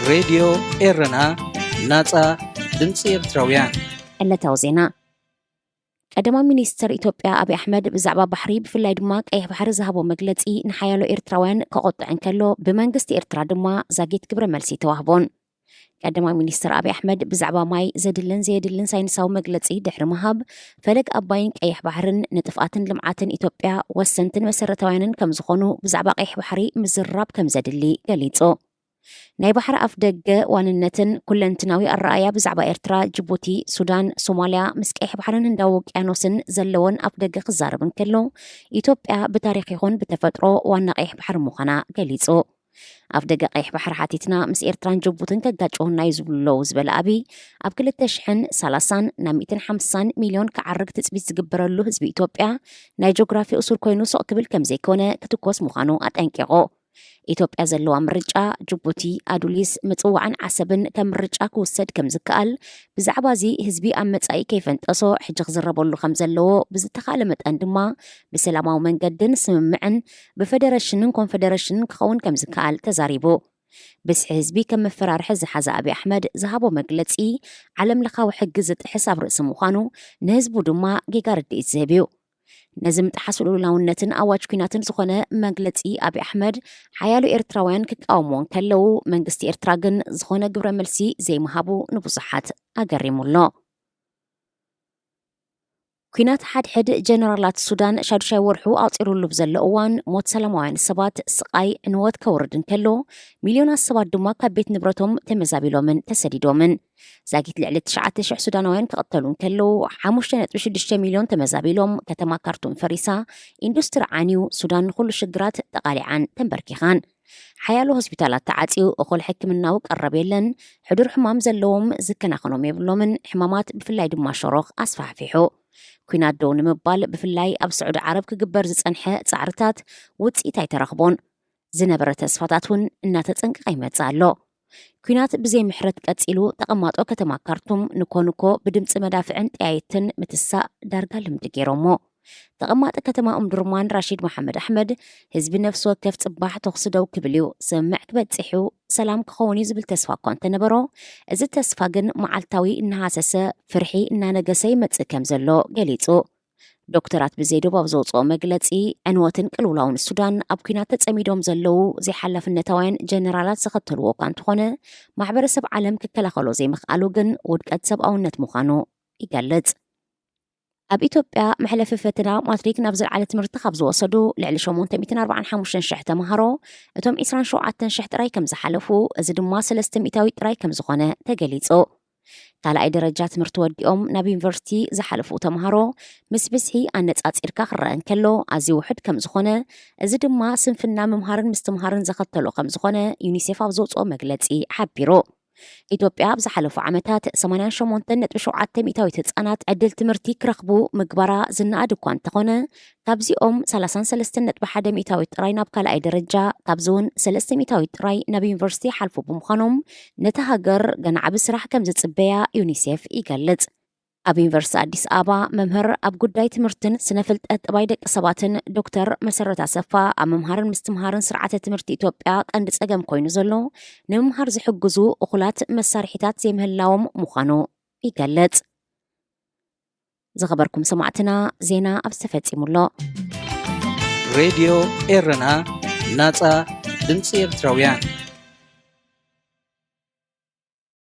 ሬድዮ ኤረና፣ ናጻ ድምጺ ኤርትራውያን። ዕለታዊ ዜና። ቀዳማይ ሚኒስትር ኢትዮጵያ ኣብይ ኣሕመድ ብዛዕባ ባሕሪ፣ ብፍላይ ድማ ቀይሕ ባሕሪ ዝሃቦ መግለጺ ንሓያሎ ኤርትራውያን ከቖጥዕ እንከሎ፣ ብመንግስቲ ኤርትራ ድማ ዛጊት ግብረ መልሲ ተዋህቦን። ቀዳማይ ሚኒስትር ኣብይ ኣሕመድ ብዛዕባ ማይ ዘድልን ዘየድልን ሳይንሳዊ መግለጺ ድሕሪ ምሃብ፣ ፈለግ ኣባይን ቀይሕ ባሕርን ንጥፍኣትን ልምዓትን ኢትዮጵያ ወሰንትን መሰረታውያንን ከም ዝኾኑ፣ ብዛዕባ ቀይሕ ባሕሪ ምዝራብ ከም ዘድሊ ገሊጹ። ናይ ባሕሪ ኣፍ ደገ ዋንነትን ኩለንትናዊ ኣረኣእያ ብዛዕባ ኤርትራ፣ ጅቡቲ፣ ሱዳን፣ ሶማልያ፣ ምስ ቀይሕ ባሕርን ህንዳዊ ውቅያኖስን ዘለወን ኣፍ ደገ ክዛረብ እንከሎ፣ ኢትዮጵያ ብታሪኽ ይኹን ብተፈጥሮ ዋና ቀይሕ ባሕሪ ምዃና ገሊጹ። ኣፍ ደገ ቀይሕ ባሕሪ ሓቲትና ምስ ኤርትራን ጅቡትን ከጋጭወና እዩ ዝብሉ ኣለዉ ዝበለ ኣብይ፣ ኣብ ክልተ ሽሕን ሰላሳን ናብ ሚእትን ሓምሳን ሚልዮን ክዓርግ ትጽቢት ዝግበረሉ ህዝቢ ኢትዮጵያ ናይ ጂኦግራፊ እሱር ኮይኑ ስቕ ክብል ከም ዘይኮነ ክትኮስ ምዃኑ ኣጠንቂቑ። ኢትዮጵያ ዘለዋ ምርጫ ጅቡቲ፣ ኣዱሊስ፣ ምጽዋዕን ዓሰብን ከም ምርጫ ክውሰድ ከም ዝከኣል፣ ብዛዕባ እዚ ህዝቢ ኣብ መጻኢ ከይፈንጠሶ ሕጂ ክዝረበሉ ከም ዘለዎ፣ ብዝተኻእለ መጠን ድማ ብሰላማዊ መንገድን ስምምዕን ብፈደረሽንን ኮንፈደረሽንን ክኸውን ከም ዝከኣል ተዛሪቡ። ብዝሒ ህዝቢ ከም መፈራርሒ ዝሓዘ ኣብይ ኣሕመድ ዝሃቦ መግለጺ፣ ዓለም ለኻዊ ሕጊ ዝጥሕስ ኣብ ርእሲ ምዃኑ፣ ንህዝቡ ድማ ጌጋ ርድኢት ዝህብ እዩ። ነዚ ምጥሓስ ልኡላውነትን ኣዋጅ ኲናትን ዝኾነ መግለጺ ኣብይ ኣሕመድ፣ ሓያሎ ኤርትራውያን ክቃወምዎ እንከለዉ፣ መንግስቲ ኤርትራ ግን ዝኾነ ግብረ መልሲ ዘይምሃቡ ንብዙሓት ኣገሪሙ ኣሎ። ኲናት ሓድሕድ ጀነራላት ሱዳን ሻዱሻይ ወርሑ ኣቑጺሩሉ ብዘሎ እዋን፣ ሞት ሰላማውያን ሰባት፣ ስቓይ፣ ዕንወት ከውርድ እንከሎ፣ ሚልዮናት ሰባት ድማ ካብ ቤት ንብረቶም ተመዛቢሎምን ተሰዲዶምን። ዛጊት ልዕሊ ትሽዓተ ሽሕ ሱዳናውያን ክቕተሉ እንከለዉ፣ ሓሙሽተ ነጥቢ ሽዱሽተ ሚልዮን ተመዛቢሎም፣ ከተማ ካርቱም ፈሪሳ፣ ኢንዱስትሪ ዓንዩ፣ ሱዳን ንኹሉ ሽግራት ተቓሊዓን ተንበርኪኻን። ሓያሎ ሆስፒታላት ተዓጽዩ፣ እኹል ሕክምናዊ ቀረብ የለን፣ ሕዱር ሕማም ዘለዎም ዝከናኸኖም የብሎምን፣ ሕማማት ብፍላይ ድማ ሸሮኽ ኣስፋሕፊሑ። ኲናት ደው ንምባል ብፍላይ ኣብ ስዑዲ ዓረብ ክግበር ዝጸንሐ ጻዕርታት ውጽኢት ኣይተረኽቦን። ዝነበረ ተስፋታት እውን እናተጸንቀቐ ይመጽእ ኣሎ። ኲናት ብዘይ ምሕረት ቀጺሉ፣ ተቐማጦ ከተማ ካርቱም ንኮ ንኮ ብድምጺ መዳፍዕን ጠያይትን ምትሳእ ዳርጋ ልምዲ ገይሮሞ። ተቐማጢ ከተማ ኡምዱርማን ራሺድ መሓመድ ኣሕመድ፣ ህዝቢ ነፍሲ ወከፍ ጽባሕ ተኹሲ ደው ክብል እዩ፣ ስምምዕ ክበጽሕ እዩ፣ ሰላም ክኸውን እዩ ዝብል ተስፋ እኳ እንተነበሮ፣ እዚ ተስፋ ግን መዓልታዊ እናሃሰሰ፣ ፍርሒ እናነገሰ ይመጽእ ከም ዘሎ ገሊጹ። ዶክተራት ብዘይዶብ ኣብ ዘውፅኦ መግለፂ፣ ዕንወትን ቅልውላውን ሱዳን ኣብ ኲናት ተፀሚዶም ዘለዉ ዘይሓላፍነታውያን ጀነራላት ዘኸተልዎ እኳ እንተኾነ፣ ማሕበረሰብ ዓለም ክከላኸሎ ዘይምኽኣሉ ግን ውድቀት ሰብኣውነት ምዃኑ ይገልጽ። ኣብ ኢትዮጵያ፣ መሕለፊ ፈተና ማትሪክ ናብ ዝለዓለ ትምህርቲ ካብ ዝወሰዱ ልዕሊ ሸሞንተ ሚእትን ኣርባዓን ሓሙሽተን ሽሕ ተምሃሮ፣ እቶም ዒስራን ሸውዓተን ሽሕ ጥራይ ከም ዝሓለፉ፣ እዚ ድማ ሰለስተ ሚእታዊት ጥራይ ከም ዝኾነ ተገሊጹ። ካልኣይ ደረጃ ትምህርቲ ወዲኦም ናብ ዩኒቨርሲቲ ዝሓለፉ ተምሃሮ፣ ምስ ብዝሒ ኣነጻጺርካ ክረአ እንከሎ፣ ኣዝዩ ውሑድ ከም ዝኾነ፣ እዚ ድማ ስንፍና ምምሃርን ምስትምሃርን ዘኸተሎ ከም ዝኾነ ዩኒሴፍ ኣብ ዘውጽኦ መግለጺ ሓቢሩ። ኢትዮጵያ ኣብ ዝሓለፉ ዓመታት ሰማንያን ሸሞንተን ነጥቢ ሸውዓተ ሚእታዊት ህጻናት ዕድል ትምህርቲ ክረኽቡ ምግባራ ዝነኣድ እኳ እንተኾነ፣ ካብዚኦም ሰላሳን ሰለስተን ነጥቢ ሓደ ሚእታዊት ጥራይ ናብ ካልኣይ ደረጃ፣ ካብዚ እውን ሰለስተ ሚእታዊት ጥራይ ናብ ዩኒቨርሲቲ ይሓልፉ ብምዃኖም፣ ነታ ሃገር ገና ዓቢ ስራሕ ከም ዝጽበያ ዩኒሴፍ ይገልጽ። ኣብ ዩኒቨርሲቲ ኣዲስ ኣበባ መምህር ኣብ ጉዳይ ትምህርትን ስነ ፍልጠት ጠባይ ደቂ ሰባትን ዶክተር መሰረት ኣሰፋ፣ ኣብ ምምሃርን ምስትምሃርን ስርዓተ ትምህርቲ ኢትዮጵያ ቀንዲ ጸገም ኮይኑ ዘሎ፣ ንምምሃር ዝሕግዙ እኹላት መሳርሒታት ዘይምህላዎም ምዃኑ ይገልጽ። ዝኸበርኩም ሰማዕትና፣ ዜና ኣብዚ ተፈጺሙ ኣሎ። ሬድዮ ኤረና፣ ናጻ ድምጺ ኤርትራውያን።